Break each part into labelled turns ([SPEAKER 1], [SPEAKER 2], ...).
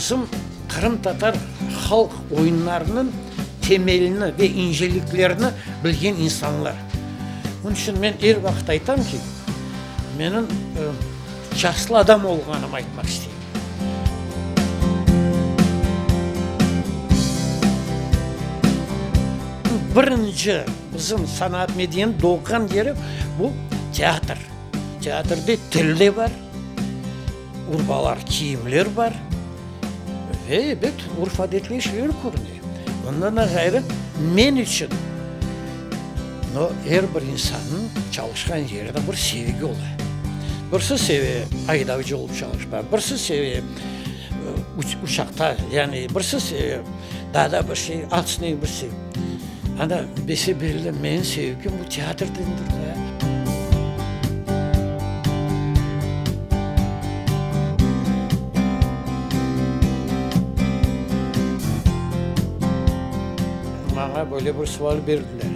[SPEAKER 1] Bizim qırımtatar halq oyunlarınıñ temelini ve inceliklerini bilgen insanlar. Onıñ içün men er vaqıt aytam ki, menim şahslı adam olğanımı aytmaq isteyim. Birinci bizim sanat medeniyet doğğan yeri bu teatr. Teatrde til de bar, urbalar, kiyimler bar ve, ebet, urf-adetli şeyler körüne. Ondan da ğayrı, men içün, no, er bir insannıñ çalışqan yerinde bir sevgi ola. Birisi seve aydavcı olıp çalışmaq, birisi seve uçaqta, yani birisi seve daa da bir şey, atısnen bir şey. Ana, bese-belli, menim sevgim bu teatrdendir da. Maña böyle bir sual berdiler,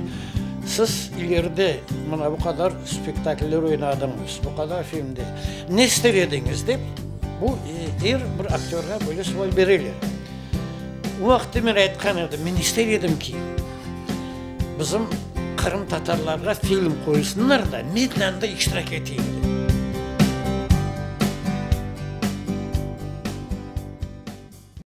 [SPEAKER 1] Siz ileride mına bu qadar spektakller oynadıñız, bu qadar filmde, ne ister ediñiz? dep, bu er bir aktörğa böyle sual bereler. O vaqıtta men aytqan edim, men ister edim ki, bizim qırımtatarlarğa film qoysunlar da, men de anda iştirak eteyim dep.